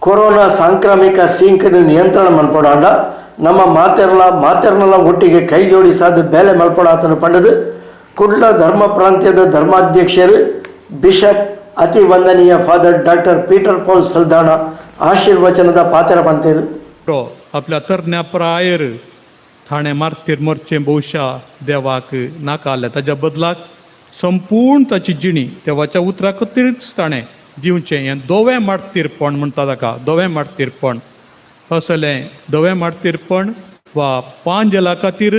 Corona ಸಾಂಕ್ರಾಮಿಕ ಸೀಂಕನ್ನು ನಿಯಂತ್ರಣ ಮಲ್ಪೊಡಾಂಡ ನಮ್ಮ ಮಾತೆರ್ಲ ಮಾತೆರ್ನಲ ಒಟ್ಟಿಗೆ ಕೈ ಜೋಡಿಸಾದ ಬೇಲೆ ಮಲ್ಪೊಡಾತನ ಪಂಡದು ಕುಡ್ಲ ಧರ್ಮ ಪ್ರಾಂತ್ಯದ ಧರ್ಮಾಧ್ಯಕ್ಷರು ಬಿಷಪ್ ಅತಿ ವಂದನೀಯ ಫಾದರ್ ಡಾಕ್ಟರ್ ಪೀಟರ್ ಪೌಲ್ ಸಲ್ದಾಣ ಆಶೀರ್ವಚನದ ಪಾತ್ರ ಪಂತೇರು. आपल्या तरण्या प्रायेर ठाणे मारतीर मरचें बहुशा देवाक नाका आसलें. ताच्या बदलाक संपूर्ण ताची जिणी देवाच्या उतरा खातीरच ताणें दिवचें. हें दोवें मार्तीरपण म्हणटा ताका, दोवें मार्तीरपण. असलें धवें मार्तीरपण वा पांजला खातीर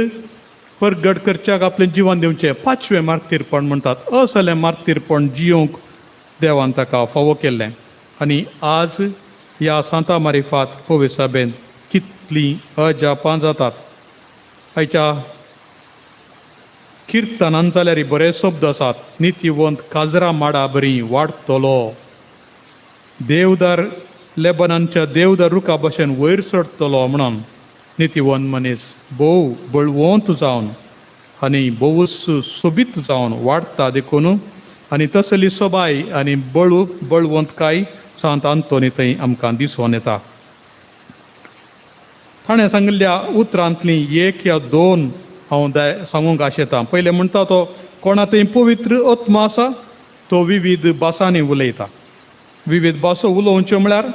परगट करच्याक आपलें जिवन दिवचें पांचवें मार्तीरपण म्हणटात. असलें मार्तीरपण जियोंक देवान ताका फावो केल्लें आनी आज ह्या सांता मारिफात पवित्र कितलीं अजापां जातात. आयच्या किर्तनान जाल्यार बरे शब्द आसात, नितीवंत काजरा माडा बरी वाडटलो, देवदार लेबनानच्या देवदार रुखा भशेन वयर चडटलो म्हणून. नितीवंत मनीस भोव बळवंत जावन आनी भोवूच सोबीत जावन वाडटा देखून आनी तसली सोबाय आनी बळू बळवंतकाय सांत आंतोनी थंय आमकां दिसून येता. ताणें सांगिल्ल्या उतरांतलीं एक या दोन हांव दाय सांगूंक आशेतां. पयलें म्हणटा तो, कोणा थंय पवित्र आत्मा आसा तो विविध भासांनी उलयता. विविध भासो उलोवच्यो म्हळ्यार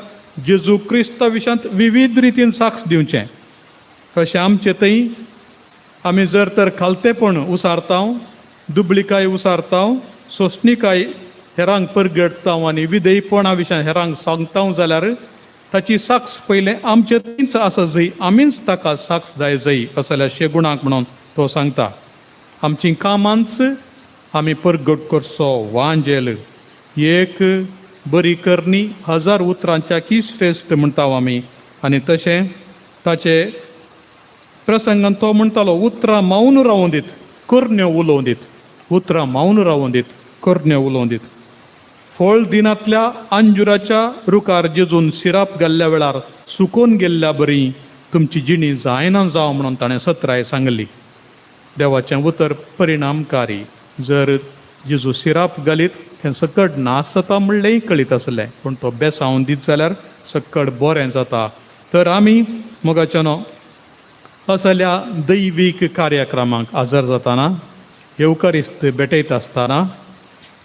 जेजू क्रिस्ता विशयांत विविध रितीन साक्ष दिवचें. कशें आमचे थंय आमी जर तर खालतेपण उसारता, दुबळिकाय उसारता, सोंसणिकाय हेरांक परगटता आनी विधेयपणा विशयान हेरांक सांगता जाल्यार ताची साक्ष पयलें आमचे थंयच आसा जय, आमीच ताका साक्ष जाय जय असल्या शेगुणाक म्हणून तो सांगता. आमचीं कामांच आमी परगट करचो वांजेल. एक बरी करणी हजार उतरांच्या की श्रेश्ठ म्हणटा आमी. आनी तशें ताचे प्रसंगान तो म्हणटालो, उतरां मावन रावूं दीत, करण्यो उलोवं दीत. उतरां मावन रावूं दीत, करण्यो उलोवं दीत. फळ दिनांतल्या अंजुराच्या रुखार जेजून सिराप घाल्ल्या वेळार सुकोवन गेल्ल्या बरी तुमची जिणी जायना जावं म्हणून ताणें सत्राय सांगली. देवाचें उतर परिणामकारी. जर जेजू सिराप घालीत तें सकट नास जाता म्हणलेंय कळीत आसलें, पूण तो बेसावन दीत जाल्यार सकट बरें जाता. तर आमी मोगाच्यानो असल्या दैवीक कार्यक्रमाक हजर जाताना, येवकारिस्त भेटयता आसतना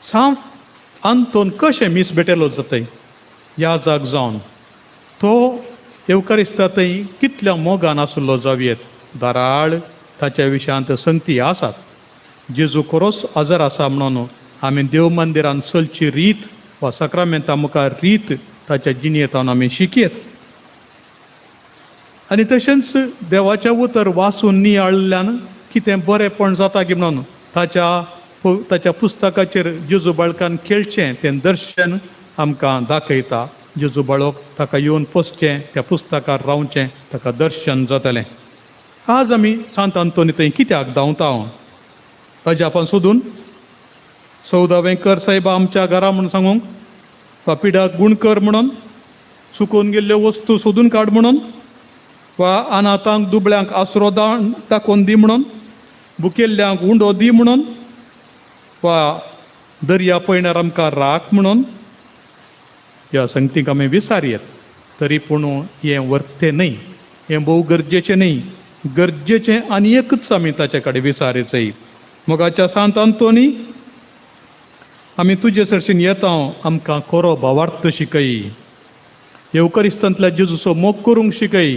सांत आंतोन कशें मीस भेटयलो जातय याजक जावन तो येवकारिस्ता थंय कितल्या मोगान आसलो जावयेत. दाराळ ताच्या विशयांत संगती आसात. जेजू खरोच हजर आसा म्हणून आमी देव मंदिरान चलची रीत वा साक्रामेंता मुखार रीत ताच्या जिणेंत आमी शिकयत. आनी तशेंच देवाचें उतर वाचून नियाळिल्ल्यान कितें बरेंपण जाता की म्हणून ताच्या ताच्या पुस्तकाचेर जेजू बाळकान खेळचें तें दर्शन आमकां दाखयता. जेजू बाळक ताका येवन पोसचें, त्या पुस्तकार रावचें, ताका दर्शन जातलें. आज आमी सांत आंतोनी थंय कित्याक धांवता? अजापां सोदून चवदावें कर साहेबा आमच्या घरा म्हणून सांगूंक, वा पिडाक गूण कर म्हणून, चुकोवन गेल्ल्यो वस्तू सोदून काड म्हणून, वा अनाथांक दुबळ्यांक आसरो दाखोवन दी म्हणून, भुकेल्ल्यांक उंडो दी म्हणून, वा दर्या पयणार आमकां राख म्हणून? ह्या संगतीक आमी विसारयेत. तरी पूण हें वर्तें न्हय, हें भोव गरजेचें न्हय. गरजेचें आनी एकूच आमी ताचे कडेन विचारीचय. मोगाच्या सांत आंतोनी, आमी तुजे सरशीन येता, आमकां खरो भावार्थ शिकय, येवकरिस्तांतल्या जेजूचो मोग करूंक शिकय,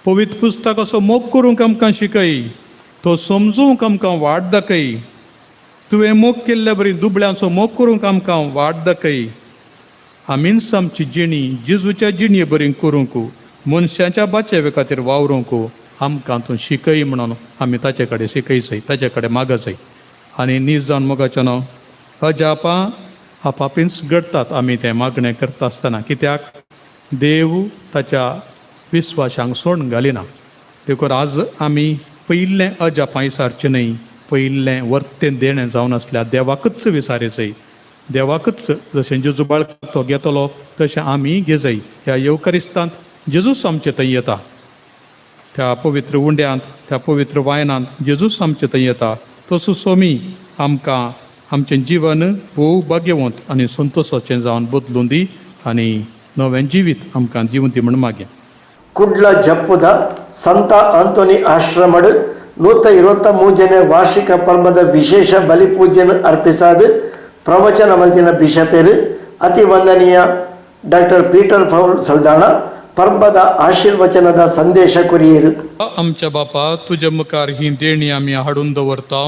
पवित्र पुस्तकाचो मोग करूंक आमकां शिकय, तो समजूंक आमकां वाट दाखय. तुवें मोग केल्ल्या बरी दुबळ्यांचो मोग करूंक आमकां वाट दाखय. आमीच आमची जिणी जेजूच्या जिणये बरी करूंक, मनशाच्या बाचेवे खातीर वावरूंक आमकां तूं शिकय म्हणून आमी ताचे कडेन शिकयचय, ताचे कडेन मागचय. आनी नीज जावन मोगाचें न्हू, अजापां आपापींच घडटात आमी तें मागणें करता आसतना, कित्याक देव ताच्या विस्वाशांक सोडून घालिना. देखून आज आमी पयिल्लें अजापां विसारचें न्हय, पयिल्लें वर्तें देणें जावन आसल्यार देवाकूच विसारचय. देवाकूच जशें जेजू बाळक तो घेतलो तशें आमी घेजय. ह्या येवकरिस्तांत जेजूच आमचे थंय येता. त्या पवित्र उंड्यांत, त्या पवित्र वायनांत जेजूच आमचे थंय येता. तसो सोमी आमकां आमचें जिवन भोव भाग्यवंत आनी संतोशाचें जावन बदलून दी आनी नवें जिवीत आमकां दिवं दी म्हण मागया. ಕುಡ್ಲ ಜಪ್ಪುದ ಸಂತ ಆಂತೋನಿ ಆಶ್ರಮಡ್ 123ನೇ ವಾರ್ಷಿಕ ಪರ್ಬದ ವಿಶೇಷ ಬಲಿಪೂಜೆಯನ್ನು ಅರ್ಪಿಸಾದ ಪ್ರವಚನ ಮಲ್ತಿನ ಬಿಷಪೇರು ಅತಿ ವಂದನೀಯ ಡಾಕ್ಟರ್ ಪೀಟರ್ ಪೌಲ್ ಸಲ್ದಾಣ ಪರ್ಬದ ಆಶೀರ್ವಚನದ ಸಂದೇಶ ಕೊರಿಯರು. आमच्या बापा, तुज्या मुखार ही देणी आमी हाडून दवरता.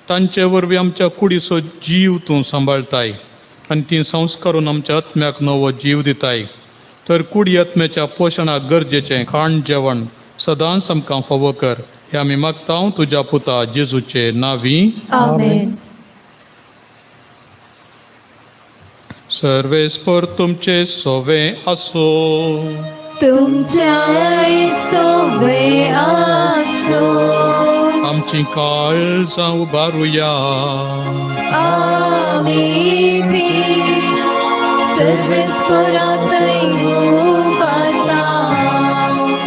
तांचे वरवीं आमच्या कुडीचो जीव तूं सांबाळटाय आनी ती संस्कारून आमच्या आत्म्याक नवो जीव दिताय. तर कुडी आत्म्याच्या पोशणाक गरजेचें खाण जेवण सदांच आमकां फावो कर, हें आमी मागता तुज्या पुता जेजूचे नांवी. आमेन. सर्वेस्पर तुमचे सोवे आसो. तुमच्याय सोवे आसो. आमची काळजां उबारुया. आमी ती सर्वेस्परातय उबारता.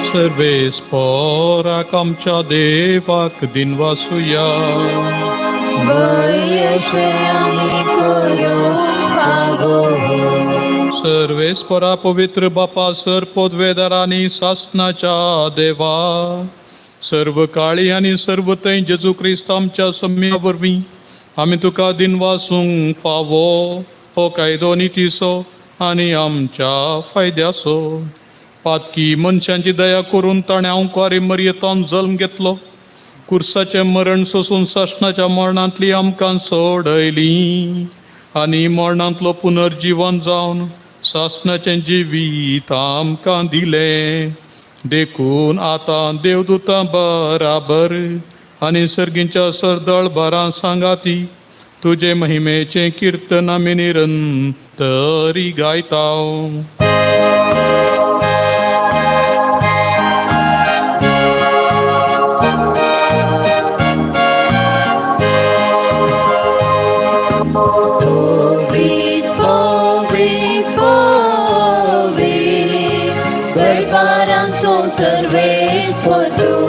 सर्वेस्पराक आमच्या देवाक दिनवासुया. वय अशें आमी करूंक फावो. सर्वेस्परा, पवित्र बापा, सर पदवेदार आनी सासनाच्या देवा, सर्व काळी आनी सर्व थंय जेजू क्रिस्त आमच्या सम्या वरवीं आमी तुका दिनवासूंक फावो. हो कायदो नितीचो आनी आमच्या फायद्याचो. पातकी मनशांची दया करून ताणें हांव मरयेतान जल्म घेतलो. कुर्साचें मरण सोसून सासणाच्या मरणांतली आमकां सोडयली आनी मरणांतलो पुनर्जीवन जावन सासणाचें जिवीत आमकां दिलें. देखून आतां देवदूतां बराबर आनी सर्गींच्या सरदळ भरां सांगाती तुजे महिमेचें किर्तन आमी निरंतरी गायता. पवीत पवीत पवीत दरबारांचो सर्वेस्पर तूं.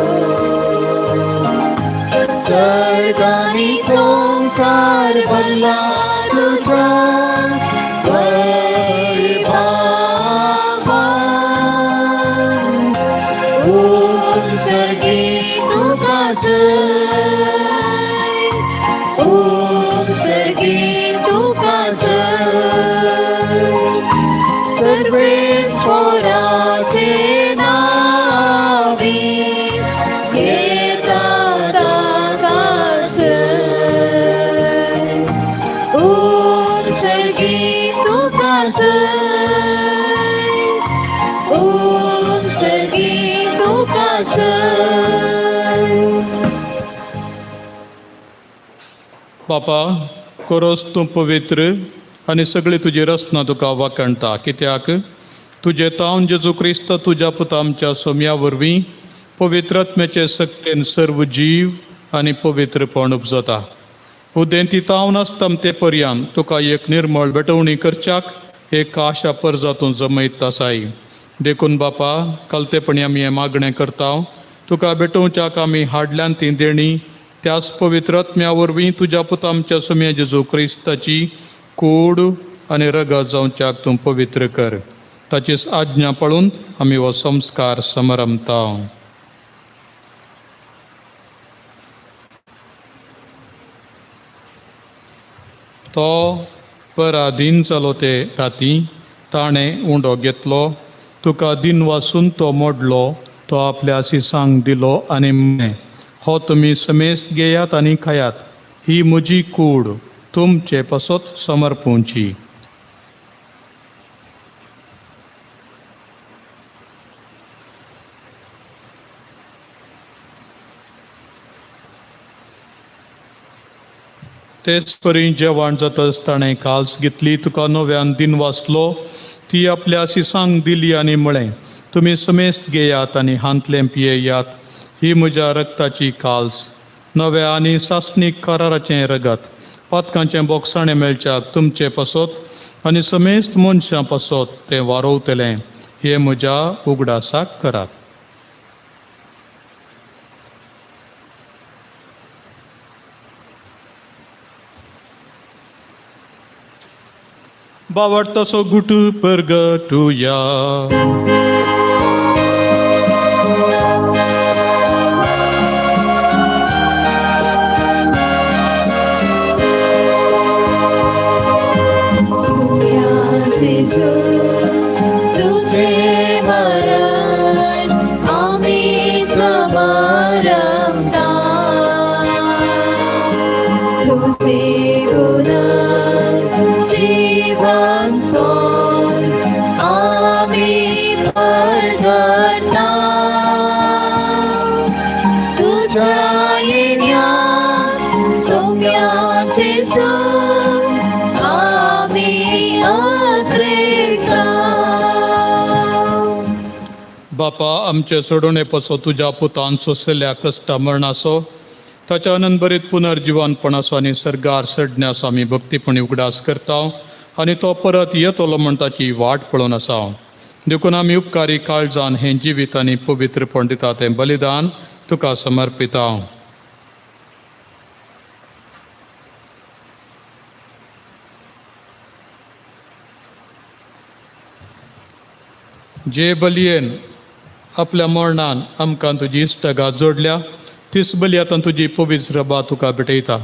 सर्गानी संवसार भरला तुझा वैभवान. ॐ सर्गी तुका जय, ॐ सर्गी तुका जय. सर्वेस्पराचे नावी येता ताका जय. ॐ सर्गी तुका जय, ॐ सर्गी तुका जय. बापा, कोरोस तूं पवित्र आनी सगळी तुजी रचना तुका वाखाणटा, कित्याक तुजे तावन जेजू क्रिस्त तुज्या पुता आमच्या सोम्या वरवीं पवित्र आत्म्याचे सक्तेन सर्व जीव आनी पवित्रपण उपजता. उदेंती तावन आसता ते पर्यान तुका एक निर्मळ भेटवणी करच्याक एक आशा परजा तूं जमयत आसाय. देखून बापा, कालतेपणी आमी हें मागणें करता. तुका भेटोवच्याक आमी हाडल्यान ती देणी त्याच पवित्र आत्म्या वरवीं तुज्या पुता आमच्या सोम्या जेजू क्रिस्ताची कूड आनी रगत जावच्याक तूं पवित्र कर. ताचीच आज्ञा पाळून आमी हो संस्कार समारंभता. तो पराधीन जालो ते राती ताणें उंडो घेतलो, तुका दिनवासून तो मोडलो, तो आपल्या शिसांक दिलो आनी म्हळें, हो तुमी समेस्त घेयात आनी खायात. ही म्हजी कूड तुमचे पासत समर्पूंची. तेच परी जेवण जातच ताणें काल्स घेतली, तुका नव्यान दिन वाचलो, ती आपल्या शिसांक दिली आनी म्हळें, तुमी समेस्त घेयात आनी हांतलें पियेयात. ही म्हज्या रक्ताची काल्स, नव्या आनी सासणीक कराराचें रगत. पातकांचें बोगसाणें मेळच्याक तुमचे पासत आनी समेस्त मनशां पासत तें वारोवतलें. हें म्हज्या उगडासाक करात. बावडताचो गुटू परगटुया. सुम्या जेजू तुझे मरण आमी समारंभता, तुझे पुनर्जीवनपण आमी परगटता, तुझ्या येण्यात सोम्या जेजू आमी अत्रेकता. बापा आमचे सोडोवणे पसो तुज्या पुतान सोंसलेल्या कश्टा मरणाचो ताच्या अनंतभरीत पुनर्जिवनपणाचो आनी सर्गार सडण्याचो आमी भक्तीपणी उगडास करता आनी तो परत येतलो म्हण ताची वाट पळोवन आसा. देखून आमी उपकारी काळजान हें जिवीत आनी पवित्रपण दिता तें बलिदान तुका समर्पिता. जे बलयेन आपल्या मरणान आमकां तुजी इश्टगात जोडल्या तीच बली आतां तुजी पवित्र बा तुका भेटयता.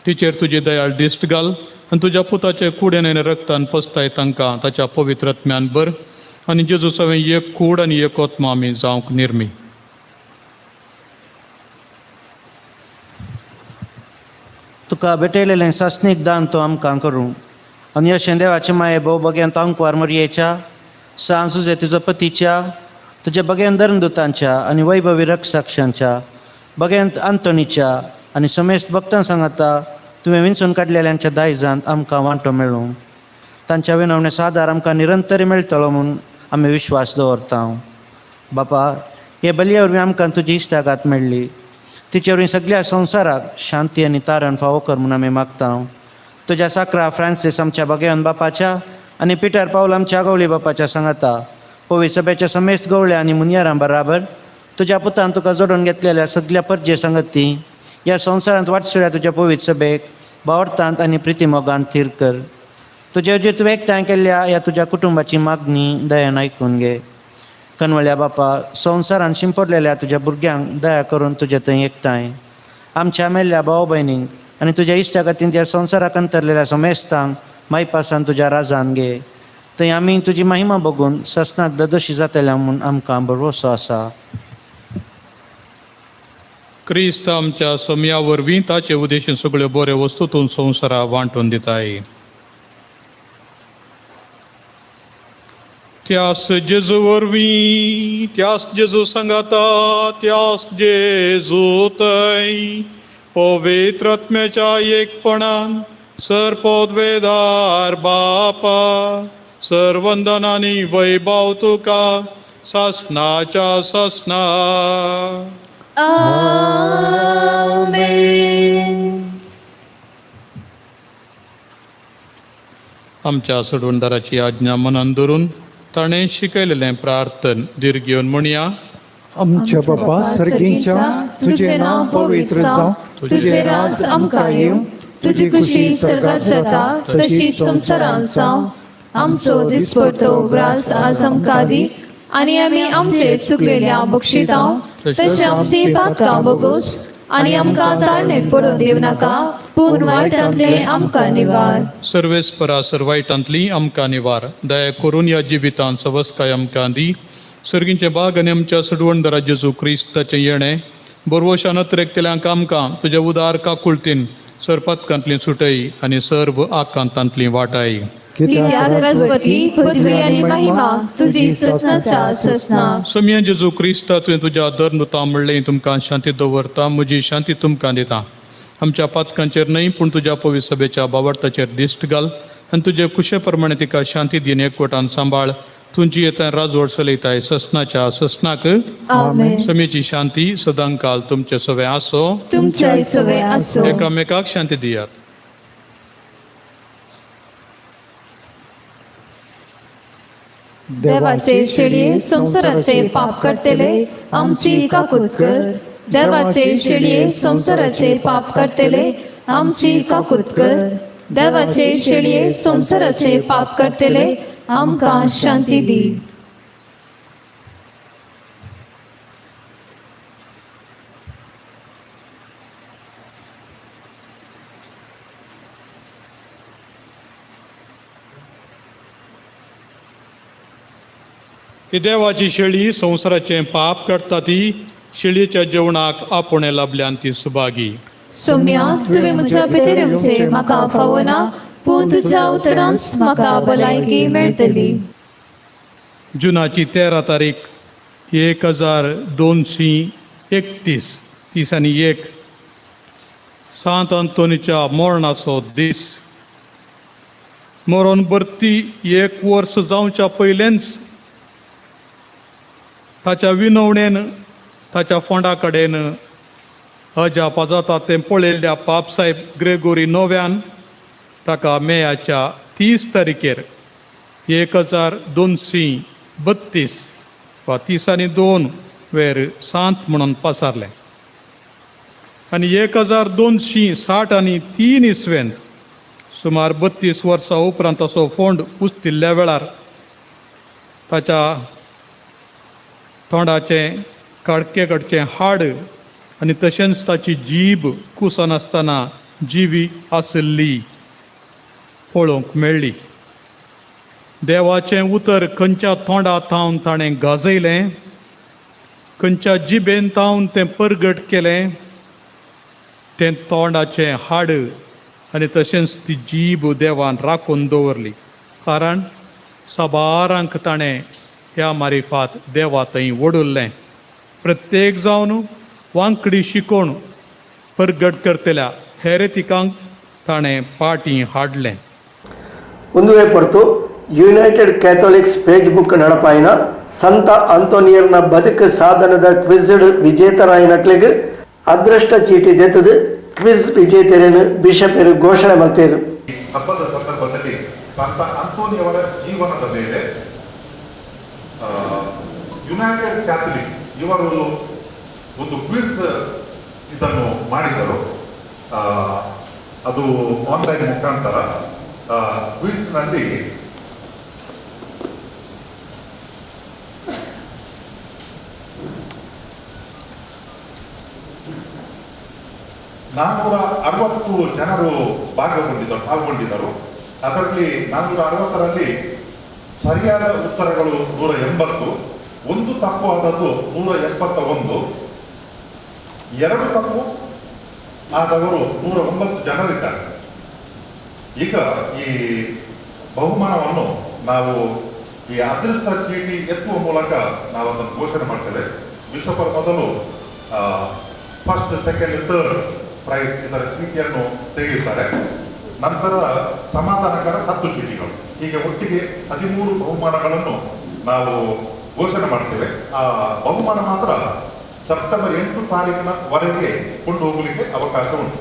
तिचेर तुजी दयाळ दिश्ट घाल आनी तुज्या पुताचे कुडेन आनी रक्तान पसताय तांकां ताच्या पवित्र आत्म्यान भर आनी जेजू सवें एक कूड आनी एक आत्मा आमी जावंक निर्मी. तुका भेटयलेलें सासणीक दान तो आमकां करूं आनी अशें देवाचे माये भोव बगेन तांकवार मरयेच्या सांज सुजे तुजो पतीच्या तुज्या बगेन धर्मदुतांच्या आनी वैभवी रक्षाक्षांच्या बगेन आंतोनीच्या आनी समेस्त भक्तां सांगाता तुवें विंचून काडलेल्यांच्या दायजांत आमकां वांटो मेळूं. तांच्या विनवणे सादार आमकां निरंतर मेळटलो म्हूण आमी विश्वास दवरता. बापा हे बलये वरवीं आमकां तुजी इश्टागात मेळ्ळी, तिचे वरवीं सगळ्या संवसाराक शांती आनी तारण फावो कर म्हूण आमी मागता. तुज्या साकरा फ्रांसीस आमच्या बगेवन बापाच्या आनी पिटर पावल आमच्या गवळी बापाच्या सांगाता पवित्र सभेच्या समेस्त गवळ्या आनी मुनयारां बराबर तुज्या पुतान तुका जोडून घेतलेल्या सगल्या परजे सांगती ह्या संवसारांत वाटसुऱ्या तुज्या पवित्र सभेक बावडतांत आनी प्रितीमोगान थीर कर. तुजे जे तुवें एकठांय केल्ल्या ह्या तुज्या कुटुंबाची मागणी दयान आयकून घे. कनवळ्या बापा संवसारान शिंपडलेल्या तुज्या भुरग्यांक दया करून तुजे थंय एकठांय आमच्या मेल्ल्या भाव भयणींक आनी तुज्या इश्टा खातीर त्या संवसाराक अंतरलेल्या समेस्तांक मायपासान तुज्या राजान घे. थंय आमी तुजी महिमा बघून ससनाक ददोशी जातल्या म्हूण आमकां भरवसो आसा. क्रिस्त आमच्या सोम्या वरवीं ताचे उद्देशीन सगळ्यो बऱ्यो वस्तू तूं संवसारा वांटून दिताय. त्यास जेजू वरवीं त्यास जेजू सांगाता त्यास जेजू तय पवित्र आत्म्याच्या एकपणान सरपोदवेदार बापा सर्वंदनानी वैभव तुका सासनाच्या सासना. आमेन. आमच्या सोडवणदाराची आज्ञा मनान धरून ताणें शिकयलेलें प्रार्थन दीर्घ घेवन म्हणया. आमच्या बापा सर्गींच्या तुजें नांव पवित्र जावं, तुजें राज आमकां येवं, तुजी खुशी सर्गात जाता तशी संवसारांत जावं. आमचो दिसपडतो ग्रास आज आमकां दी आनी आमी आमचे चुकलेल्या बक्षितां तशें आमची पातकां बोगोस आनी आमकां ताळणें पडून दिवं नाका, पूण वायटांतलें आमकां निवार. सर्वेस्परा सर वायटांतली आमकां निवार. दया करून ह्या जिवितांत सवस्काय आमकां दी. सर्गींचे बाग आनी आमच्या सडवणदारा जेजू क्रिस्ताचें येणें बरवशान अत्रेकतल्यांक आमकां तुज्या उदार काकुळतीन सरपातकांतली सुटय आनी सर्व आकांतांतली वाटाय. कित्याक राजवटी पदवी आनी महिमा तुजी ससनाच्या ससनाक. सोमया जेजू क्रिस्ता तुवें तुज्या धर्मता म्हणलें तुमकां शांती दवरता, म्हजी शांती तुमकां दिता. आमच्या पातकांचेर न्हय पूण तुज्या पवित्र सभेच्या बावडताचेर दिश्ट घाल आनी तुजे कुशे प्रमाणे तिका शांती दीन एकवटान सांबाळ. तुमची येता राजवट चलयताय ससनाच्या ससनाक. आमेन. समेची शांती सदांकाल तुमचे सवे आसो. तुमच्याय सवे आसो. एकामेकाक शांती दियात. देवाचे शेळये संवसाराचे पाप करतले आमची काकूत कर. देवाचे शेळये संवसाराचे पाप करतले आमची काकूत कर. देवाचे शेळये संवसाराचे पाप करतले आमकां शांती दी. ही देवाची शेळी संवसाराचें पाप करता ती शेळयेच्या जेवणाक आपोवणें लाबल्यान ती सुभागी. सोम्या तुवें म्हज्या भितर येवचें म्हाका फावना, पूण तुज्या उतरांच म्हाका भलायकी मेळटली. जुनाची 13 तारीख 1231 30 आणि 1 सांत अंतोनीच्या मरणाचो दीस. मरण भरती 1 वर्स जावच्या पयलेंच ताच्या विनवणेन ताच्या फोंडा कडेन अजापा जाता तें पळयल्ल्या पापसाहेब ग्रेगोरी नव्यान ताका मेयाच्या 30 तारखेर 1232 वा 30 आणि 2 वेर सांत म्हणून पसारलें. आनी 1263 इसवेंत सुमार 32 वर्सां उपरांत असो फोंड उस्तिल्ल्या वेळार ताच्या तोंडाचें काडके कडचें हाड आनी तशेंच ताची जीब कुसनासतना जिवी आशिल्ली पळोवंक मेळ्ळी. देवाचें उतर खंयच्या तोंडा थावन ताणें गाजयलें, खंयच्या जिबेन थावन तें परगट केलें, तें तोंडाचें हाड आनी तशेंच ती जीब देवान राखून दवरली, कारण साबारांक ताणें ह्या मारिफात देवा थंय वडुल्लें. प्रत्येक जावन वांकडी शिकोवन परगट करतल्या हेरेतिकांक ताणें पाटी हाडलें. ಉಂದುವೇ ಪೊರ್ತು ಯುನೈಟೆಡ್ ಕ್ಯಾಥೋಲಿಕ್ಸ್ ಫೇಸ್ಬುಕ್ ನಡಪಾಯಿನ ಸಂತ ಅಂತೋನಿಯರ್ನ ಬದುಕು ಸಾಧನದ ಕ್ವಿಜ್ಡ್ ವಿಜೇತರಾಯಿನಕ್ಲೆಗ್ ಅದೃಷ್ಟ ಚೀಟಿ ದೆತ್ತದು ಕ್ವಿಜ್ ವಿಜೇತರೇನು ಬಿಷಪೇರು ಘೋಷಣೆ ಮಲ್ತೇರು. ಈ ಹಬ್ಬದ ಸಂದರ್ಭದಲ್ಲಿ ಸಂತ ಅಂತೋನಿಯವರ ಜೀವನದ ಮೇಲೆ ಯುನೈಟೆಡ್ ಕ್ಯಾಥಲಿಕ್ಸ್ ಇವರು ಒಂದು ಕ್ವಿಜ್ ಇದನ್ನು ಮಾಡಿದರು. ಅದು ಆನ್ಲೈನ್ ಮುಖಾಂತರ. ಕ್ವಿಜ್ನಲ್ಲಿ 460 ಜನರು ಭಾಗಗೊಂಡಿದ್ದರು, ಪಾಲ್ಗೊಂಡಿದ್ದರು. ಅದರಲ್ಲಿ 460ರಲ್ಲಿ ಸರಿಯಾದ ಉತ್ತರಗಳು 180, ಒಂದು ತಪ್ಪು ಆದದ್ದು 171, ಎರಡು ತಪ್ಪು ಆದವರು 109 ಜನರಿದ್ದಾರೆ. ಈಗ ಈ ಬಹುಮಾನವನ್ನು ನಾವು ಈ ಅದೃಷ್ಟ ಚೀಟಿ ಎತ್ತುವ ಮೂಲಕ ನಾವು ಅದನ್ನು ಘೋಷಣೆ ಮಾಡ್ತೇವೆ. ಬಿಷಪರ್ ಮೊದಲು ಫಸ್ಟ್, ಸೆಕೆಂಡ್, ಥರ್ಡ್ ಪ್ರೈಸ್ ಇದರ ಚೀಟಿಯನ್ನು ತೆಗೆಯುತ್ತಾರೆ. ನಂತರ ಸಮಾಧಾನಕರ 10 ಚೀಟಿಗಳು, ಹೀಗೆ ಒಟ್ಟಿಗೆ 13 ಬಹುಮಾನಗಳನ್ನು ನಾವು ಘೋಷಣೆ ಮಾಡ್ತೇವೆ. ಆ ಬಹುಮಾನ ಮಾತ್ರ ಸೆಪ್ಟೆಂಬರ್ 8 ತಾರೀಕಿನವರೆಗೆ ಕೊಂಡು ಹೋಗಲಿಕ್ಕೆ ಅವಕಾಶ ಉಂಟು.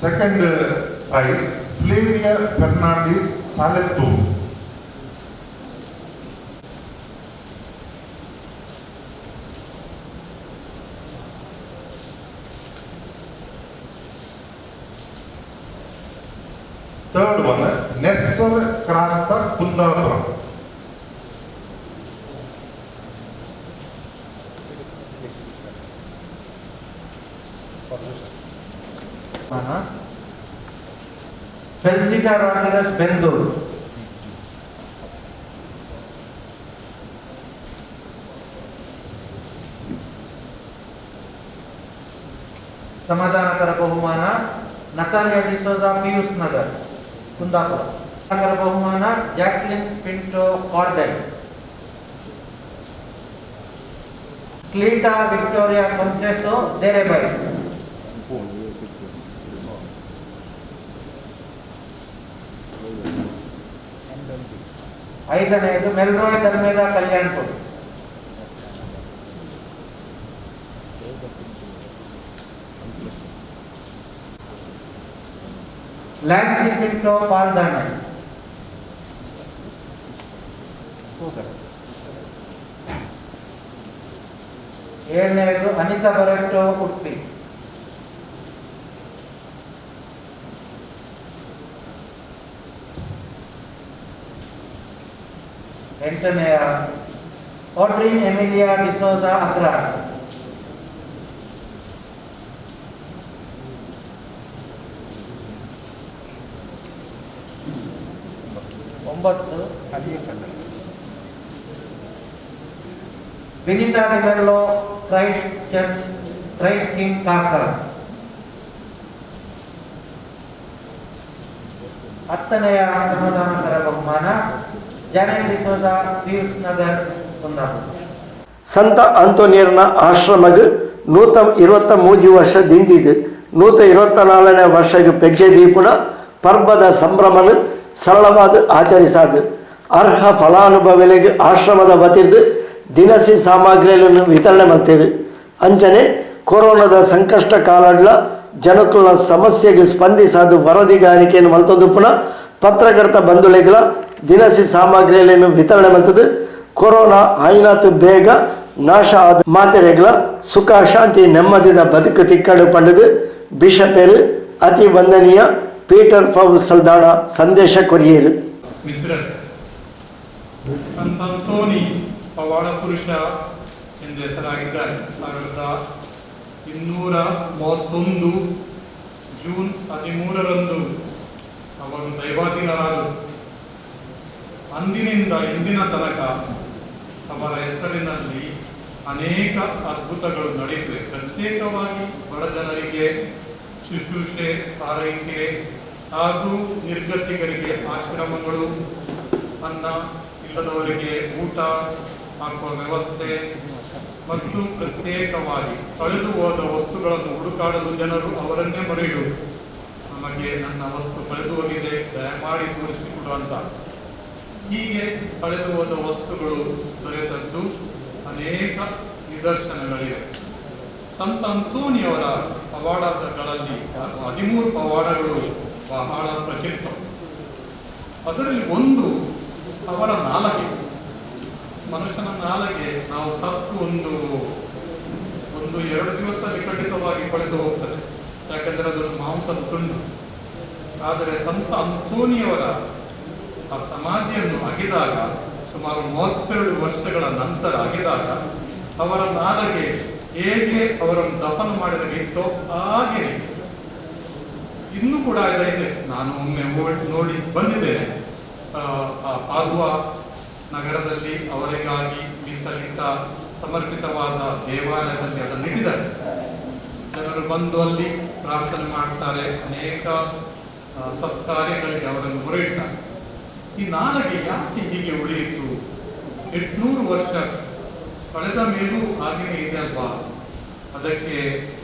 Second prize, Flavia Fernandez Saletto. Third one, Nestor Krasta Kundapura. Felicita Rodriguez Bendur. ಸಮಾಧಾನಕರ ಬಹುಮಾನ ನತಾಲಿಯಾ ಡಿಸೋಜಾ, ಪಿಯೂಸ್ ನಗರ್, ಕುಂದಾಪುರ. ಸಮಾಧಾನಕರ ಬಹುಮಾನ ಜಾಕ್ಲಿನ್ ಪಿಂಟೋ ಕಾರ್ಡೆಲ್, ಕ್ಲೀಟಾ ವಿಕ್ಟೋರಿಯಾ ಕನ್ಸೆಸೋ, ದೇರೆಬೈ. ಐದನೆಯದು ಮೆಲ್ರೋಯ್ ಧರ್ಮೇದ ಕಲ್ಯಾಣ್ಪುರ್. ಲ್ಯಾನ್ಸಿ ಪಿಂಟೋ ಪಾಲ್ದಾಣೆ. ಏಳನೆಯದು ಅನಿತಾ ಬರೆಟ್ಟೋ ಉಡುಪಿ. ಎಂಟನೆಯ Adrine Emilia D'Souza Agra. 9 Vinita D'Mello Christ Church Christ King Karkala. 10ನೆಯ ಸಮಾಧಾನಕರ ಬಹುಮಾನ ಜಾನೆಟ್ ಡಿಸೋಜಾ ಪೀರ್ಸ್ ನಗರ್ ಕುಂದಾಪುರ. ಸಂತ ಅಂತೋನಿಯರ್ನ ಆಶ್ರಮಗ್ 123 ವರ್ಷ ದಿಂಜಿದು 124ನೇ ವರ್ಷಗೆ ಪೆಜ್ಜೆ ದೀಪುನ ಪರ್ಬದ ಸಂಭ್ರಮನು ಸರಳವಾದ ಆಚರಿಸಾದು ಅರ್ಹ ಫಲಾನುಭವಿಗಳಿಗೆ ಆಶ್ರಮದ ವತಿರ್ದು ದಿನಸಿ ಸಾಮಗ್ರಿಗಳನ್ನು ವಿತರಣೆ ಮಾಡ್ತೇವೆ. ಅಂಚನೆ ಕೊರೋನಾದ ಸಂಕಷ್ಟ ಕಾಲಡ್ಲ ಜನಕುಲ ಸಮಸ್ಯೆಗೆ ಸ್ಪಂದಿಸಾದು ವರದಿಗಾರಿಕೆಯನ್ನು ಮಲ್ತೊಂದು ಪುನಃ ಪತ್ರಕರ್ತ ಬಂಧುಗಳಿಗಳ ದಿನಸಿ ಸಾಮಗ್ರಿಗಳನ್ನು ವಿತರಣೆ ಮಾಡ್ತದೆ. ಕೊರೋನಾ ಆಯ್ನಾತ್ ಬೇಗ ನಾಶ ಆದ ಮಾತೆರೆಗಳ ಸುಖ ಶಾಂತಿ ನೆಮ್ಮದಿದ ಬದುಕು ತಿಕ್ಕಡು ಪಂಡದು ಬಿಷಪೇರು ಅತಿ ವಂದನೀಯ ಪೀಟರ್ ಪೌಲ್ ಸಲ್ದಾಣ ಸಂದೇಶ ಕೊರಿಯೇರು. ಮಿತ್ರರೇ, ಸಂತ ಅಂತೋನಿ ಪವಾಡ ಪುರುಷ ಎಂದು ಹೆಸರಾಗಿದ್ದಾರೆ. 1231 ಜೂನ್ 13ರಂದು ಅವರು ದೈವಾಧೀನರಾದರು. ಅಂದಿನಿಂದ ಇಂದಿನ ತನಕ ಅವರ ಹೆಸರಿನಲ್ಲಿ ಅನೇಕ ಅದ್ಭುತಗಳು ನಡೆಯುತ್ತವೆ. ಪ್ರತ್ಯೇಕವಾಗಿ ಬಡ ಜನರಿಗೆ ಶುಶ್ರೂಷೆ, ಆರೈಕೆ ಹಾಗೂ ನಿರ್ಗತಿಕರಿಗೆ ಆಶ್ರಮಗಳು, ಅನ್ನ ಇಲ್ಲದವರಿಗೆ ಊಟ ಹಾಕುವ ವ್ಯವಸ್ಥೆ ಮತ್ತು ಪ್ರತ್ಯೇಕವಾಗಿ ಕಳೆದು ಹೋದ ವಸ್ತುಗಳನ್ನು ಹುಡುಕಾಡಲು ಜನರು ಅವರನ್ನೇ ಮೊರೆಯಿಡುವುದು. ನಮಗೆ ನನ್ನ ವಸ್ತು ಕಳೆದು ಹೋಗಿದೆ, ದಯಮಾಡಿ ತೋರಿಸಿಕೊಡು ಅಂತ. ಹೀಗೆ ಕಳೆದು ಹೋದ ವಸ್ತುಗಳು ದೊರೆತದ್ದು ಅನೇಕ ನಿದರ್ಶನಗಳಿವೆ. ಸಂತ ಅಂತೋನಿಯವರ ಪವಾಡಗಳಲ್ಲಿ 13 ಪವಾಡಗಳು ಬಹಳ ಪ್ರಚಲಿತ. ಅದರಲ್ಲಿ ಒಂದು ಅವರ ನಾಲಗೆ. ಮನುಷ್ಯನ ನಾಲಗೆ ನಾವು ಸತ್ತು ಒಂದು ಒಂದು 2 ದಿವಸದಲ್ಲಿ ಖಂಡಿತವಾಗಿ ಕಳೆದು ಹೋಗ್ತದೆ, ಯಾಕೆಂದರೆ ಅದೊಂದು ಮಾಂಸದ ತುಂಡು. ಆದರೆ ಸಂತ ಅಂತೋನಿಯವರ ಆ ಸಮಾಧಿಯನ್ನು ಅಗೆದಾಗ, ಸುಮಾರು 32 ವರ್ಷಗಳ ನಂತರ ಅಗೆದಾಗ, ಅವರ ನಾಲಗೆ ಹೇಗೆ ಅವರನ್ನು ದಫನ ಮಾಡಿದಾಗ ಇತ್ತೋ ಹಾಗೆ ಇನ್ನೂ ಕೂಡ ಇದೆ. ನಾನು ಒಮ್ಮೆ ನೋಡಿ ಬಂದಿದ್ದೇನೆ. ಆ ಪಾದುವ ನಗರದಲ್ಲಿ ಅವರಿಗಾಗಿ ಮೀಸಲಿಟ್ಟ ಸಮರ್ಪಿತವಾದ ದೇವಾಲಯದಲ್ಲಿ ಅದನ್ನು ಇಟ್ಟಿದ್ದಾರೆ. ಜನರು ಬಂದು ಅಲ್ಲಿ ಪ್ರಾರ್ಥನೆ ಮಾಡ್ತಾರೆ, ಅನೇಕ ಸತ್ಕಾರ್ಯಗಳಿಗೆ ಅವರನ್ನು ಮೊರೆಯಿಟ್ಟಾರೆ. ಈ ನಾಲಗೆ ಯಾಕೆ ಹೀಗೆ ಉಳಿಯಿತು? 800 ವರ್ಷ ಕಳೆದ ಮೇಲೂ ಹಾಗೆಯೇ ಇದೆ ಅಲ್ವಾ? ಅದಕ್ಕೆ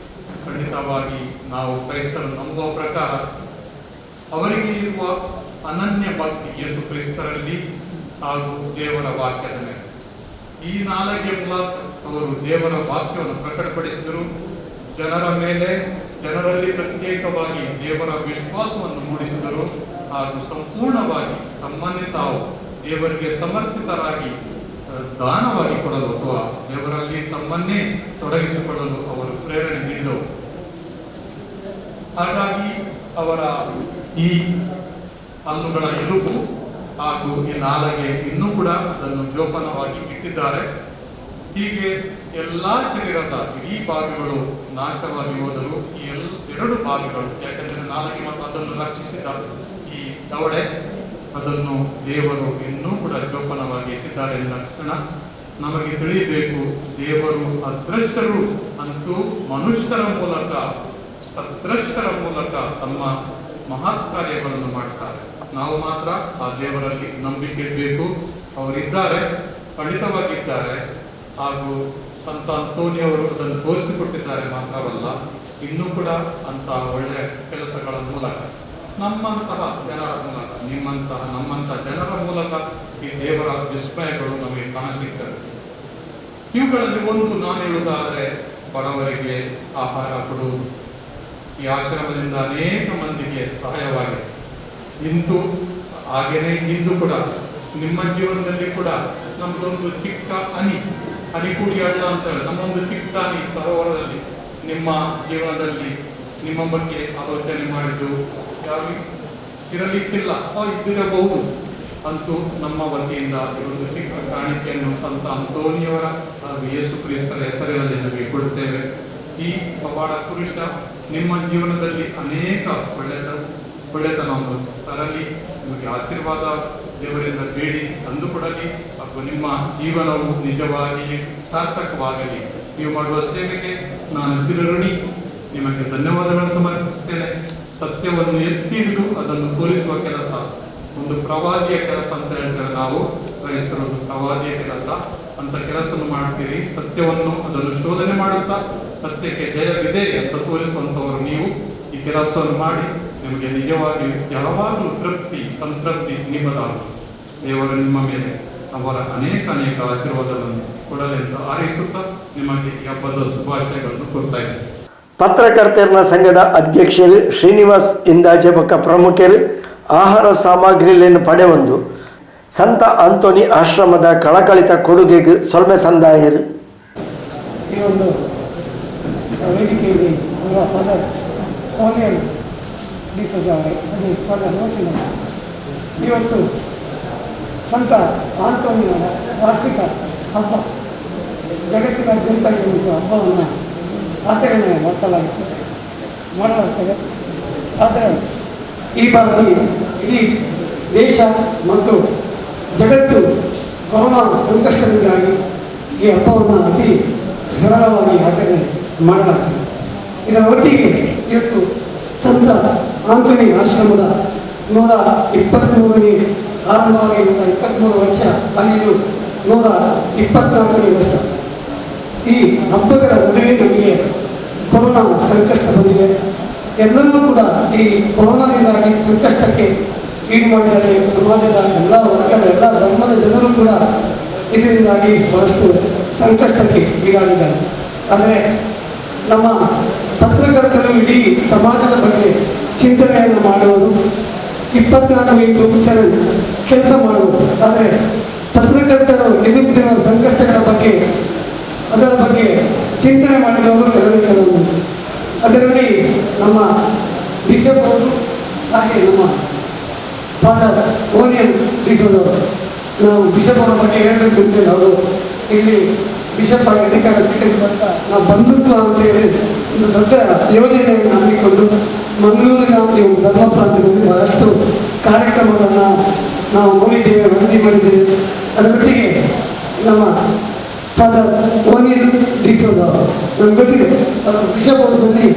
ಖಂಡಿತವಾಗಿ ನಾವು ಕ್ರೈಸ್ತರು ನಂಬುವ ಪ್ರಕಾರ ಅವರಿಗೆ ಇರುವ ಅನನ್ಯ ಭಕ್ತಿ ಯೇಸು ಕ್ರಿಸ್ತರಲ್ಲಿ ಹಾಗೂ ದೇವರ ವಾಕ್ಯದ ಮೇಲೆ. ಈ ನಾಲಗೆ ಮೂಲಕ ಅವರು ದೇವರ ವಾಕ್ಯವನ್ನು ಪ್ರಕಟಪಡಿಸಿದರು. ಜನರ ಮೇಲೆ, ಜನರಲ್ಲಿ ಪ್ರತ್ಯೇಕವಾಗಿ ದೇವರ ವಿಶ್ವಾಸವನ್ನು ಮೂಡಿಸಿದರು ಹಾಗೂ ಸಂಪೂರ್ಣವಾಗಿ ತಮ್ಮನ್ನೇ ತಾವು ದೇವರಿಗೆ ಸಮರ್ಪಿತರಾಗಿ ದಾನವಾಗಿ ಕೊಡಲು ಅಥವಾ ದೇವರಲ್ಲಿ ತಮ್ಮನ್ನೇ ತೊಡಗಿಸಿಕೊಳ್ಳಲು ಅವರು ಪ್ರೇರಣೆ ನೀಡಿದವು. ಹಾಗಾಗಿ ಅವರ ಈ ಹಲ್ಲುಗಳ ಎಲುಬು ಹಾಗೂ ಈ ನಾಲಗೆ ಇನ್ನೂ ಕೂಡ ಅದನ್ನು ಜೋಪಾನವಾಗಿ ಇಟ್ಟಿದ್ದಾರೆ. ಹೀಗೆ ಎಲ್ಲ ಶರೀರದ ಇಡೀ ಭಾಗಗಳು ನಾಶವಾಗಿ ಹೋದರೂ ಈ 2 ಭಾಗಗಳು, ಯಾಕಂದರೆ ನಾಲಗೆ ಮತ್ತು ಅದನ್ನು ರಕ್ಷಿಸಿದ ಈ ದವಡೆ, ಅದನ್ನು ದೇವರು ಇನ್ನೂ ಕೂಡ ಜೋಪಾನವಾಗಿ ಇಟ್ಟಿದ್ದಾರೆ ಎಂದ ತಕ್ಷಣ ನಮಗೆ ತಿಳಿಯಬೇಕು, ದೇವರು ಅದೃಶ್ಯರು ಅಂತೂ ಮನುಷ್ಯರ ಮೂಲಕ, ಸದೃಶ್ಯರ ಮೂಲಕ ತಮ್ಮ ಮಹತ್ ಕಾರ್ಯಗಳನ್ನು ಮಾಡ್ತಾರೆ. ನಾವು ಮಾತ್ರ ಆ ದೇವರಲ್ಲಿ ನಂಬಿಕೆ ಇರಬೇಕು. ಅವರಿದ್ದಾರೆ, ಖಂಡಿತವಾಗಿದ್ದಾರೆ. ಹಾಗೂ ಸಂತ ಅಂತೋನಿಯವರು ಅದನ್ನು ತೋರಿಸಿಕೊಟ್ಟಿದ್ದಾರೆ ಮಾತ್ರವಲ್ಲ, ಇನ್ನೂ ಕೂಡ ಅಂತಹ ಒಳ್ಳೆಯ ಕೆಲಸಗಳ ಮೂಲಕ. ನಮ್ಮಂತಹ ಜನರ ಮೂಲಕ, ನಿಮ್ಮಂತಹ ನಮ್ಮಂತಹ ಜನರ ಮೂಲಕ ಈ ದೇವರ ವಿಸ್ಮಯಗಳು ನಮಗೆ ಕಾಣಸಿಗ್ತವೆ. ಇವುಗಳಲ್ಲಿ ಒಂದು ನಾನು ಹೇಳುವುದಾದರೆ ಬಡವರಿಗೆ ಆಹಾರ ಕೊಡುವುದು. ಈ ಆಶ್ರಮದಿಂದ ಅನೇಕ ಮಂದಿಗೆ ಸಹಾಯವಾಗಿದೆ. ಇಂದು ಹಾಗೆಯೇ ಇಂದು ಕೂಡ ನಿಮ್ಮ ಜೀವನದಲ್ಲಿ ಕೂಡ ನಮ್ಮದೊಂದು ಚಿಕ್ಕ ಹನಿ, ಹನಿಕೂಡಿ ಹಳ್ಳ ಅಂತ ಹೇಳಿ ನಮ್ಮೊಂದು ಚಿಕ್ಕ ಹನಿ ಸರೋವರದಲ್ಲಿ ನಿಮ್ಮ ಜೀವನದಲ್ಲಿ ನಿಮ್ಮ ಬಗ್ಗೆ ಆಲೋಚನೆ ಮಾಡಿದ್ದು ಯಾವ ಇರಲಿಕ್ಕಿಲ್ಲ, ಇದ್ದಿರಬಹುದು ಅಂತೂ ನಮ್ಮ ವತಿಯಿಂದ ಈ ಒಂದು ಚಿಕ್ಕ ಕಾಣಿಕೆಯನ್ನು ಸಂತ ಅಂತೋನಿಯವರ ಹಾಗೂ ಯೇಸು ಕ್ರಿಸ್ತರ ಹೆಸರಿನಲ್ಲಿ ನಮಗೆ ಕೊಡುತ್ತೇವೆ. ಈ ಪವಾಡ ಪುರುಷ ನಿಮ್ಮ ಜೀವನದಲ್ಲಿ ಅನೇಕ ಒಳ್ಳೆತನವನ್ನು ತರಲಿ, ನಿಮಗೆ ಆಶೀರ್ವಾದ ದೇವರಿಂದ ಬೇಡಿ ತಂದುಕೊಡಲಿ ಹಾಗೂ ನಿಮ್ಮ ಜೀವನವು ನಿಜವಾಗಿಯೇ ಸಾರ್ಥಕವಾಗಲಿ. ನೀವು ಮಾಡುವ ಸೇವೆಗೆ ನಾನು ಚಿರಋಣಿ, ನಿಮಗೆ ಧನ್ಯವಾದಗಳನ್ನು ಸಮರ್ಪಿಸುತ್ತೇನೆ. ಸತ್ಯವನ್ನು ಎತ್ತಿ ಹಿಡಿದು ಅದನ್ನು ತೋರಿಸುವ ಕೆಲಸ ಒಂದು ಪ್ರವಾದಿಯ ಕೆಲಸ ಅಂತ ಹೇಳ್ತೇವೆ ನಾವು ಕ್ರೈಸ್ತರು. ಒಂದು ಪ್ರವಾದಿಯ ಕೆಲಸ ಅಂತ ಕೆಲಸವನ್ನು ಮಾಡ್ತೀರಿ. ಸತ್ಯವನ್ನು ಅದನ್ನು ಶೋಧನೆ ಮಾಡುತ್ತಾ ಸತ್ಯಕ್ಕೆ ಜಯವಿದೆ ಅಂತ ತೋರಿಸುವಂಥವರು ನೀವು. ಈ ಕೆಲಸವನ್ನು ಮಾಡಿ ನಿಮಗೆ ನಿಜವಾಗಿ ಯಾವಾಗಲೂ ತೃಪ್ತಿ ಸಂತೃಪ್ತಿ ನಿಮ್ಮದಾಗುವುದು. ದೇವರು ನಿಮ್ಮ ಮೇಲೆ ಅವರ ಅನೇಕ ಅನೇಕ ಆಶೀರ್ವಾದಗಳನ್ನು ಕೊಡಲಿ ಅಂತ ಹಾರೈಸುತ್ತಾ ನಿಮಗೆ ಈ ಹಬ್ಬದ ಶುಭಾಶಯಗಳನ್ನು ಕೊಡ್ತಾ ಇದ್ದೇನೆ. ಪತ್ರಕರ್ತರ ಸಂಘದ ಅಧ್ಯಕ್ಷರು ಶ್ರೀನಿವಾಸ್ ಇಂದಾಜೆ ಬೊಕ್ಕ ಪ್ರಮುಖರು ಆಹಾರ ಸಾಮಗ್ರಿಗಳನ್ನು ಪಡೆವೊಂದು ಸಂತ ಆಂತೋನಿ ಆಶ್ರಮದ ಕಳಕಳಿತ ಕೊಡುಗೆಗೆ ಸೊಲ್ಮೆ ಸಂದಾಯರು. ಈ ಒಂದು ವೇದಿಕೆಯಲ್ಲಿ ಅವರ ಫಾದರ್ ಓನಿಯಲ್ ಡಿಸೋಜ ಅವರೇ, ಅದೇ ಫಾದರ್ ರೋಷನ್, ಇವತ್ತು ಸಂತ ಆಂತೋನಿಯವರ ವಾರ್ಷಿಕ ಹಬ್ಬ, ಜಗತ್ತಿನಾದ್ಯಂತ ಈ ಒಂದು ಹಬ್ಬವನ್ನು ಆಚರಣೆ ಮಾಡಲಾಗ್ತದೆ. ಆದರೆ ಈ ಬಾರಿ ಇಡೀ ದೇಶ ಮತ್ತು ಜಗತ್ತು ಕೊರೋನಾ ಸಂಕಷ್ಟದಿಂದಾಗಿ ಈ ಹಬ್ಬವನ್ನು ಅತಿ ಸರಳವಾಗಿ ಆಚರಣೆ ಮಾಡಲಾಗ್ತದೆ. ಇದರ ಒಟ್ಟಿಗೆ ಇವತ್ತು ಸಂತ ಆಂಥೋನಿ ಆಶ್ರಮದ 123ನೇ ಆರಂಭವಾಗಿ 123 ವರ್ಷ ಆಗಿದ್ದು 124ನೇ ವರ್ಷ. ಈ ಹಬ್ಬಗಳ ನಡುವೆ ನಮಗೆ ಕೊರೋನಾ ಸಂಕಷ್ಟ ಬಂದಿದೆ. ಎಲ್ಲರೂ ಕೂಡ ಈ ಕೊರೋನಾದಿಂದಾಗಿ ಸಂಕಷ್ಟಕ್ಕೆ ಈಡು ಮಾಡಿದ್ದಾರೆ. ಸಮಾಜದ ಎಲ್ಲ ವರ್ಗದ ಎಲ್ಲ ಧರ್ಮದ ಜನರು ಕೂಡ ಇದರಿಂದಾಗಿ ಬಹಳಷ್ಟು ಸಂಕಷ್ಟಕ್ಕೆ ಈಡಾಗಿದ್ದಾರೆ. ಆದರೆ ನಮ್ಮ ಪತ್ರಕರ್ತರು ಇಡೀ ಸಮಾಜದ ಬಗ್ಗೆ ಚಿಂತನೆಯನ್ನು ಮಾಡುವುದು, 24x7 ಕೆಲಸ ಮಾಡುವುದು. ಆದರೆ ಪತ್ರಕರ್ತರು ಎದುರಿಸುತ್ತಿರುವ ಸಂಕಷ್ಟಗಳ ಬಗ್ಗೆ, ಅದರ ಬಗ್ಗೆ ಚಿಂತನೆ ಮಾಡಿದವರು ಕೆಲವೇ ಕೆಲವರು. ಅದರಲ್ಲಿ ನಮ್ಮ ಬಿಷಪ್ ಅವರು, ಹಾಗೆ ನಮ್ಮ ಫಾದರ್ ಓನಿಯನ್ ಡಿಸೋದವರು. ನಾವು ಬಿಷಪ್ ಅವರ ಬಗ್ಗೆ ಹೇಳಬೇಕು ಅಂತೇಳಿ, ಅವರು ಇಲ್ಲಿ ಬಿಷಪ್ ಆಗಿ ಅಧಿಕಾರ ಸ್ವೀಕರಿಸಿದಂಥ ನಾವು ಬಂಧುತ್ವ ಅಂತೇಳಿ ಒಂದು ದೊಡ್ಡ ಯೋಜನೆಯನ್ನು ಹಮ್ಮಿಕೊಂಡು ಮಂಗಳೂರಿನ ಈ ಒಂದು ಧರ್ಮ ಪ್ರಾಂತ್ಯದಲ್ಲಿ ಬಹಳಷ್ಟು ಕಾರ್ಯಕ್ರಮಗಳನ್ನು ನಾವು ನೋಡಿದ್ದೇವೆ, ವರದಿ ಮಾಡಿದ್ದೇವೆ. ಅದರೊಟ್ಟಿಗೆ ನಮ್ಮ ಫಾದರ್ ಓನಿಯನ್ ಡಿಸೋದ ನಮ್ಗೆ ಗೊತ್ತಿದೆ, ಅವರು ಬಿಷಪ್ ಹೌಸಲ್ಲಿ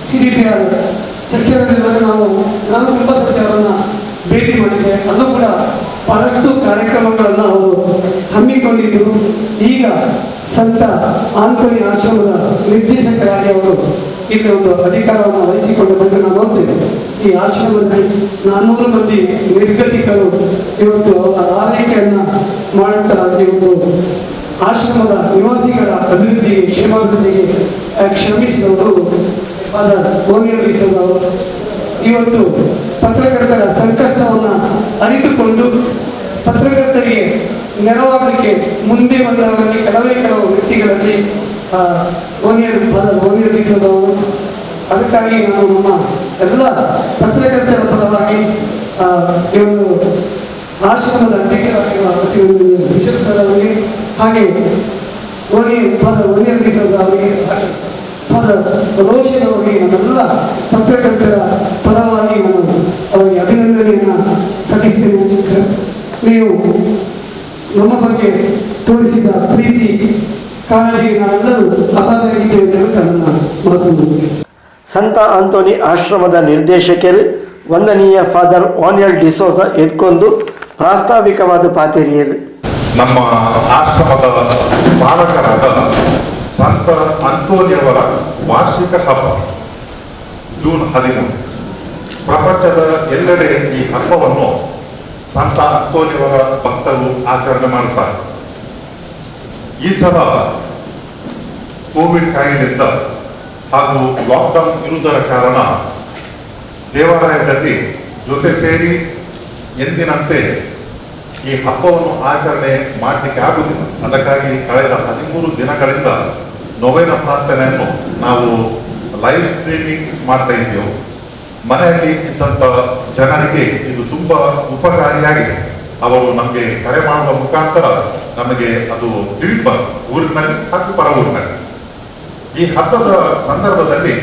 CDPR ಸೆಕ್ಷನಲ್ಲಿರುವಾಗ ನಾನು ತುಂಬ ಸರ್ತಿ ಅವರನ್ನು ಭೇಟಿ ಮಾಡಿದ್ದೆ. ಅಲ್ಲೂ ಕೂಡ ಬಹಳಷ್ಟು ಕಾರ್ಯಕ್ರಮಗಳನ್ನು ಅವರು ಹಮ್ಮಿಕೊಂಡಿದ್ದರು. ಈಗ ಸಂತ ಆಂಥೋನಿ ಆಶ್ರಮದ ನಿರ್ದೇಶಕರಾಗಿ ಅವರು ಇಲ್ಲಿ ಒಂದು ಅಧಿಕಾರವನ್ನು ವಹಿಸಿಕೊಂಡು ಬಂದು ನಾವು ನೋಡ್ತೇವೆ. ಈ ಆಶ್ರಮದಲ್ಲಿ 400 ಮಂದಿ ನಿರ್ಗತಿಕರು ಇವತ್ತು ಅವರ ಆರೈಕೆಯನ್ನು ಮಾಡುತ್ತಾ ಈ ಒಂದು ಆಶ್ರಮದ ನಿವಾಸಿಗಳ ಅಭಿವೃದ್ಧಿಗೆ, ಕ್ಷೇಮಾಭಿವೃದ್ಧಿಗೆ ಶ್ರಮಿಸಿದವರು ಫಾದರ್ ಓನಿಯಲ್ ಡಿಸೋಜ. ಇವತ್ತು ಪತ್ರಕರ್ತರ ಸಂಕಷ್ಟವನ್ನು ಅರಿತುಕೊಂಡು ಪತ್ರಕರ್ತರಿಗೆ ನೆರವಾಗಲಿಕ್ಕೆ ಮುಂದೆ ಬಂದವರಲ್ಲಿ ಕೆಲವೇ ಕೆಲವು ವ್ಯಕ್ತಿಗಳಲ್ಲಿ ಫಾದರ್ ಓನಿಯಲ್ ಡಿಸೋಜ ಅವರು. ಅದಕ್ಕಾಗಿ ನಾನು ನಮ್ಮ ಎಲ್ಲ ಪತ್ರಕರ್ತರ ಪರವಾಗಿ ಈ ಒಂದು ಆಶ್ರಮದ ಅಧ್ಯಕ್ಷರಾಗಿರುವ ಬಿಷಪ್ ಸರ್ ಅವರಿಗೆ, ಹಾಗೆ ಫಾದರ್ ಓನಿಯಲ್ ಡಿಸೋಜ ಅವರಿಗೆ, ಹಾಗೆ ಫಾದರ್ ರೋಷನ್ ಅವರಿಗೆ ನಮ್ಮೆಲ್ಲ ಪತ್ರಕರ್ತರ ಪರವಾಗಿ ನಾನು ಅವರಿಗೆ ಅಭಿನಂದನೆಯನ್ನು ಸಲ್ಲಿಸ್ತೇನೆ. ಸರ್, ನೀವು ನಮ್ಮ ಬಗ್ಗೆ ತೋರಿಸಿದ ಪ್ರೀತಿ, ಕಾಳಜಿ ನಾವೆಲ್ಲರೂ ಅಪಾರವಾಗಿದ್ದೇವೆ ಅಂತ ಹೇಳ್ತಾ ನನ್ನ ಮಾತನ್ನು ಮುಗಿಸ್ತೇನೆ. ಸಂತ ಆಂತೋನಿ ಆಶ್ರಮದ ನಿರ್ದೇಶಕರು ವಂದನೀಯ ಫಾದರ್ ಓನಿಯಲ್ ಡಿಸೋಜ ಎದ್ಕೊಂಡು ಪ್ರಾಸ್ತಾವಿಕವಾದ ಪಾತೆರಿಯರು. ನಮ್ಮ ಆಶ್ರಮದ ಪಾಲಕರಾದ ಸಂತ ಅಂತೋನಿಯವರ ವಾರ್ಷಿಕ ಹಬ್ಬ ಜೂನ್ 13. ಪ್ರಪಂಚದ ಎಲ್ಲೆಡೆ ಈ ಹಬ್ಬವನ್ನು ಸಂತ ಅಂತೋನಿಯವರ ಭಕ್ತರು ಆಚರಣೆ ಮಾಡುತ್ತಾರೆ. ಈ ಸಲ ಕೋವಿಡ್ ಕಾಯಿಲೆಯಿಂದ ಹಾಗೂ ಲಾಕ್ಡೌನ್ ಇರುವುದರ ಕಾರಣ ದೇವಾಲಯದಲ್ಲಿ ಜೊತೆ ಸೇರಿ ಎಂದಿನಂತೆ ಈ ಹಬ್ಬವನ್ನು ಆಚರಣೆ ಮಾಡಲಿಕ್ಕೆ ಆಗುವುದಿಲ್ಲ. ಅದಕ್ಕಾಗಿ ಕಳೆದ 13 ದಿನಗಳಿಂದ ನೊವೇನ ಪ್ರಾರ್ಥನೆಯನ್ನು ನಾವು ಲೈವ್ ಸ್ಟ್ರೀಮಿಂಗ್ ಮಾಡ್ತಾ ಇದ್ದೇವೆ. ಮನೆಯಲ್ಲಿ ಇದ್ದಂಥ ಜನರಿಗೆ ಇದು ತುಂಬ ಉಪಕಾರಿಯಾಗಿದೆ. ಅವರು ನಮಗೆ ಕರೆ ಮಾಡುವ ಮುಖಾಂತರ ನಮಗೆ ಅದು ತಿಳಿದು ಬಂತು, ಊರಿನಲ್ಲಿ ಹಾಗೂ ಪರ ಊರಿನಲ್ಲಿ. ಈ ಹಬ್ಬದ ಸಂದರ್ಭದಲ್ಲಿ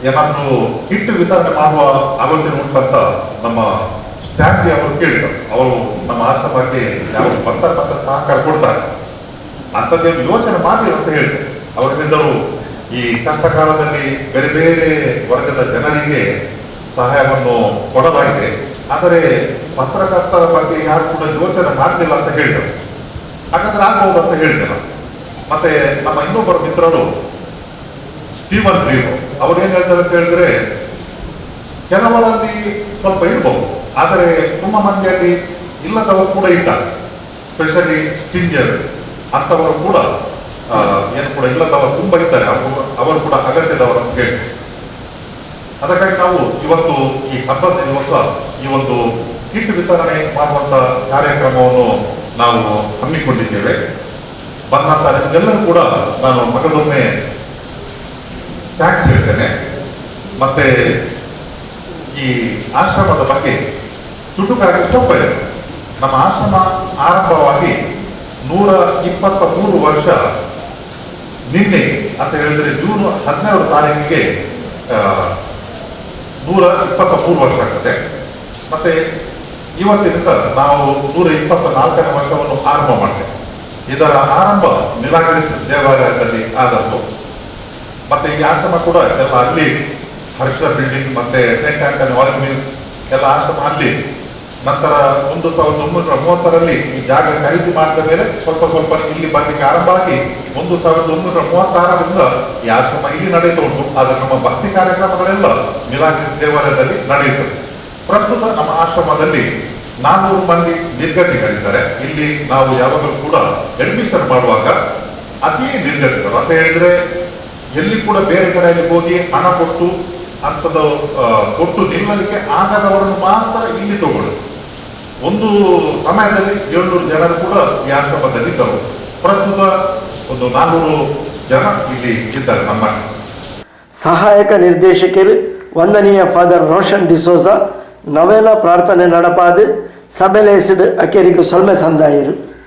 ಏನಾದರೂ ಕಿಟ್ ವಿತರಣೆ ಮಾಡುವ ಆಲೋಚನೆ ಉಂಟಂತ ನಮ್ಮ ಸ್ಟ್ಯಾನ್ಲಿ ಅವರು ಕೇಳಿದರು. ಅವರು ನಮ್ಮ ಆಶ್ರಮಕ್ಕೆ ಯಾವಾಗ ಬರ್ತಾರೆ ಮತ್ತೆ ಸಹಕಾರ ಕೊಡ್ತಾರೆ. ಅಂಥದ್ದೇನು ಯೋಚನೆ ಮಾಡಿ ಅಂತ ಹೇಳಿದೆ. ಅವರು ಹೇಳಿದರು, ಈ ಕಷ್ಟ ಕಾಲದಲ್ಲಿ ಬೇರೆ ಬೇರೆ ವರ್ಗದ ಜನರಿಗೆ ಸಹಾಯವನ್ನು ಕೊಡಲಾಗಿದೆ, ಆದರೆ ಪತ್ರಕರ್ತರ ಬಗ್ಗೆ ಯಾರು ಕೂಡ ಯೋಚನೆ ಮಾಡಲಿಲ್ಲ ಅಂತ ಹೇಳಿದರು. ಹಾಗಾದ್ರೆ ಆಗ್ಬಹುದು ಅಂತ ಹೇಳಿದೆ ನಾನು. ಮತ್ತೆ ನಮ್ಮ ಇನ್ನೊಬ್ಬರು ಮಿತ್ರರು ಸ್ಟೀವನ್ ರೀವ್ ಅವರು ಏನ್ ಹೇಳ್ತಾರೆ ಅಂತ ಹೇಳಿದ್ರೆ, ಕೆಲವರಲ್ಲಿ ಸ್ವಲ್ಪ ಇರಬಹುದು, ಆದರೆ ತುಂಬ ಮಂದಿಯಲ್ಲಿ ಇಲ್ಲದವರು ಕೂಡ ಇದ್ದಾರೆ. ಸ್ಪೆಷಲಿ ಸ್ಟಿಂಜರ್ ಅಂತವರು ಕೂಡ ಏನು ಕೂಡ ಇಲ್ಲದವರು ತುಂಬ ಇದ್ದಾರೆ. ಅವರು ಅವರು ಕೂಡ ಅಗತ್ಯದವರು ಅಂತ ಹೇಳಿ, ಅದಕ್ಕಾಗಿ ನಾವು ಇವತ್ತು ಈ ಹಬ್ಬದ ದಿವಸ ಈ ಒಂದು ಕಿಟ್ ವಿತರಣೆ ಮಾಡುವಂತ ಕಾರ್ಯಕ್ರಮವನ್ನು ನಾವು ಹಮ್ಮಿಕೊಂಡಿದ್ದೇವೆ. ಬಂದಂತ ನಿಮಗೆಲ್ಲರೂ ಕೂಡ ನಾನು ಮಗದೊಮ್ಮೆ thanks ಹೇಳ್ತೇನೆ. ಮತ್ತೆ ಈ ಆಶ್ರಮದ ಬಗ್ಗೆ ಚುಟುಕಾಗಿ ಸ್ವಲ್ಪ ಇದೆ. ನಮ್ಮ ಆಶ್ರಮ ಆರಂಭವಾಗಿ 123 ವರ್ಷ ನಿನ್ನೆ ಅಂತ ಹೇಳಿದ್ರೆ ಜೂನ್ 12 ತಾರೀಕಿಗೆ 123 ವರ್ಷ ಆಗ್ತದೆ. ಮತ್ತೆ ಇವತ್ತಿನಿಂದ ನಾವು 124ನೇ ವರ್ಷವನ್ನು ಆರಂಭ ಮಾಡ್ತೇವೆ. ಇದರ ಆರಂಭ ಮಿಲಾಗ್ರಿಸ್ ದೇವಾಲಯದಲ್ಲಿ ಆದದ್ದು. ಮತ್ತೆ ಈ ಆಶ್ರಮ ಕೂಡ ಎಲ್ಲ ಅಲ್ಲಿ ಹರ್ಷ ಬಿಲ್ಡಿಂಗ್ ಮತ್ತೆ ಸೆಂಟ್ ಆಂಟನಿ ಆಯಿಲ್ ಮಿಲ್ಸ್ ಎಲ್ಲ ಆಶ್ರಮ ಅಲ್ಲಿ. ನಂತರ 1930ರಲ್ಲಿ ಈ ಜಾಗ ಖರೀದಿ ಮಾಡಿದ ಮೇಲೆ ಸ್ವಲ್ಪ ಸ್ವಲ್ಪ ಇಲ್ಲಿ ಬರ್ಲಿಕ್ಕೆ ಆರಂಭ ಆಗಿ 1936ರಿಂದ ಈ ಆಶ್ರಮ ಇಲ್ಲಿ ನಡೆಯುತ್ತಾ ಉಂಟು. ಆದರೆ ನಮ್ಮ ಭಕ್ತಿ ಕಾರ್ಯಕ್ರಮಗಳೆಲ್ಲ ಮಿಲಾಗ್ರಿಸ್ ದೇವಾಲಯದಲ್ಲಿ ನಡೆಯುತ್ತದೆ. ಪ್ರಸ್ತುತ ನಮ್ಮ ಆಶ್ರಮದಲ್ಲಿ 400 ಮಂದಿ ನಿರ್ಗತಿಕರಿದ್ದಾರೆ. ಇಲ್ಲಿ ನಾವು ಯಾವಾಗಲೂ ಕೂಡ ಅಡ್ಮಿಷನ್ ಮಾಡುವಾಗ ಅತಿ ನಿರ್ಗತಿಕರು ಅಂತ ಹೇಳಿದ್ರೆ ಎಲ್ಲಿ ಕೂಡ ಬೇರೆ ಕಡೆಯಲ್ಲಿ ಹೋಗಿ ಹಣ ಕೊಟ್ಟು ಅಂಥದ್ದು ಕೊಟ್ಟು ನಿಲ್ಲಲಿಕ್ಕೆ ಆಗದವರನ್ನು ಮಾತ್ರ ಇಲ್ಲಿ ತಗೊಳ್ಳುದು. ಒಂದು ಸಮಯದಲ್ಲಿ 700 ಜನರು ಕೂಡ ಈ ಆಶ್ರಮದಲ್ಲಿ ಇದ್ದರು. ಪ್ರಸ್ತುತ ಒಂದು 400 ಜನ ಇಲ್ಲಿ ಇದ್ದಾರೆ ನಮ್ಮ. ಸಹಾಯಕ ನಿರ್ದೇಶಕರು ವಂದನೀಯ ಫಾದರ್ ರೋಷನ್ ಡಿಸೋಜಾ ನವೇನ ಪ್ರಾರ್ಥನೆ ನಡಪಾದು ಸಭೆಲೇಸಿಡು ಅಕೆರಿಗು ಸೊಲ್ಮೆ ಸಂದಾಯರು.